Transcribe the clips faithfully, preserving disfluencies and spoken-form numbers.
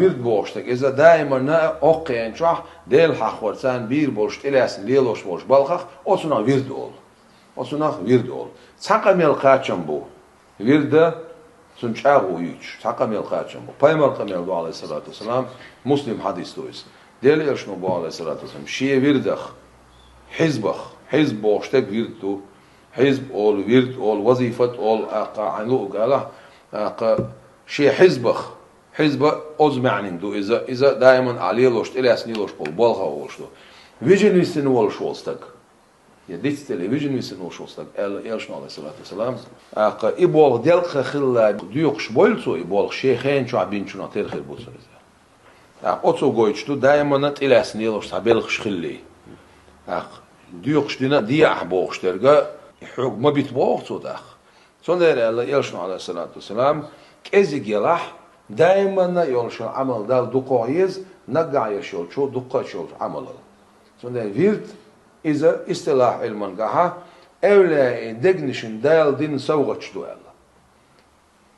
Вирд бохуш стаг, иза даиманна а хӀокху хенчохь Дела хьахорца бийр болуш, тӀелаьцна лелош болуш балхах, оцунах вирд олу. Оцунах вирд олу. Цхьа къамел кхачам бу. Вирда цунна чӀагӀо юьйцуш, цхьа къамел кхачам бу. Пайхамар къамел ду, алейхиссалату вассалам, Муслим хьадис ду иза. Дела Элчано боху, алейхиссалату вассалам, шен вирдах, хьизбах, хьизб бохуш стаг вирд ду. Хьизб олу, вирд олу, вазифат олу, аккха хьайн луъу галахь, аккха шен хьизбах, хьизба оцу маьӀнин ду иза, иза даиман а лелош, тӀелаьцна лелош болу балхах олуш ду. Вижина висина волуш волу стаг. Я дицделе вижина висина волуш волу стаг, аьлла Элчано, алейхиссалату вассалам. ТӀаккха и болх делкъа хилла доькъуш бойла цо, и болх шен хенан чохь бинчунах тера хир бу цо иза. ТӀаккха оцо гойтуш ду, даиманна тӀелаьцна лелош цхьа белхаш хилли. ТӀаккха доькъуш дина де ахь бохуш дерг, хьоьга ма бита боху цо тӀаккха. Цундела аьлла Элчано, алейхиссалату вассалам, кӀезиг елахь, даиманна йолуш йолу Ӏамал Далла дукхох еза, наггахь еш йолчо дуккха а йолчу Ӏамалал. Цундела вирд, иза истилахь Ӏилман гахьа, эвлаяийн дегнашна Дала дина совгӀаташ ду аьлла.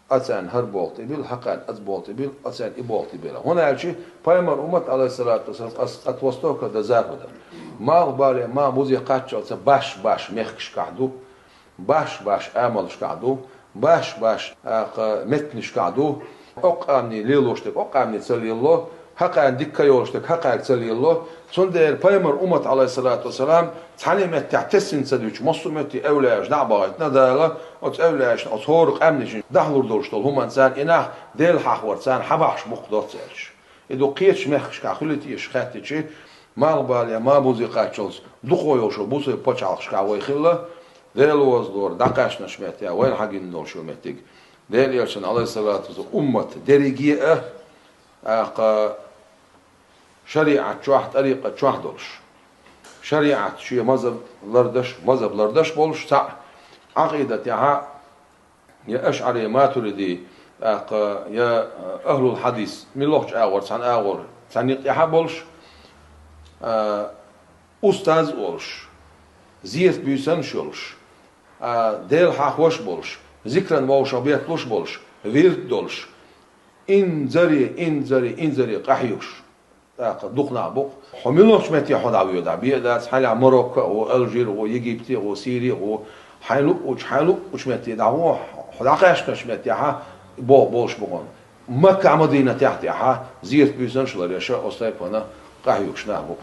Ацарна хӀара болх тӀе билла, хьакхарна оцу болх тӀе билла, ацарна и болх тӀе билла. ХӀунда аьлча пайхамар уммат, алейхиссалату вассалам, ас-, от востока до запада. Малхбале ма бузе кхаччалца баш-баш мехкашкахь ду, баш-баш амалшкахь ду, баш-баш, а, кха, меттанашкахь ду. Оккъамний лелош дерг оккъамний ца лелало, хьакхарна дика йолуш дерг хьакхаьрга ца лелало. Цундела пайхамар уммат, алейхиссалату вассалам, цхьана меттехь тесна ца дуьтуш, массо а метте эвлаяаш дӀа а бахийтина Дала, оцу эвлаяашна, оцу хӀора къаьмнашна дахлур долуш долу хӀуманца и нах Дела хьахорца хьабахьаш бу-кх доцца аьлча. И ду кхечу мехкашкахь хуьлий те аша хаьттичи, малхбале ма бузе кхаччалц дукхох йолчу бусалба пачхьалкхашкахь вай хилла, Дела вазлора дӀакхаьчначу меттехь, вайна хьагина долчу меттиг. Дела Элчан, алейхиссалату вассалам, уммат дерриге а, тӀаккха шариӀат чохь, тӀарикъат чохь долуш. ШариӀат шен мазхаб лардеш, мазхаб лардеш болуш, цхьаъ, Ӏакъидатехьа, я ашъари, матуриди, тӀаккха я ахлул хьадис, муьлххачу агӀор, цхьана агӀор, цхьаьнниг тӀехьа болуш, а, устаз а волуш, зерат буьйсанаш йолуш, а, Дела хьахош а болуш, зикран вовшах бетталуш а болуш, вирд а долуш, инзаре, инзаре, инзаре къахьоьгуш. ТӀаккха дукха нах бу-кх. Хьо муьлххачу метте хьо дӀавоьдахь, бен а дац, хьайна Марокко а гӀо, Алжир а гӀо, Египте а гӀо, Сири а гӀо, хьайна луъучу, хьайна луъучу метте дӀагӀо, хьо дӀакхаьчначу меттехьа боху болуш бу хьуна. Маккахь, Мадинатехь тӀехьа зерат буьйсанаш ларъеш оцу тайпана къахьоьгуш нах бу-кх.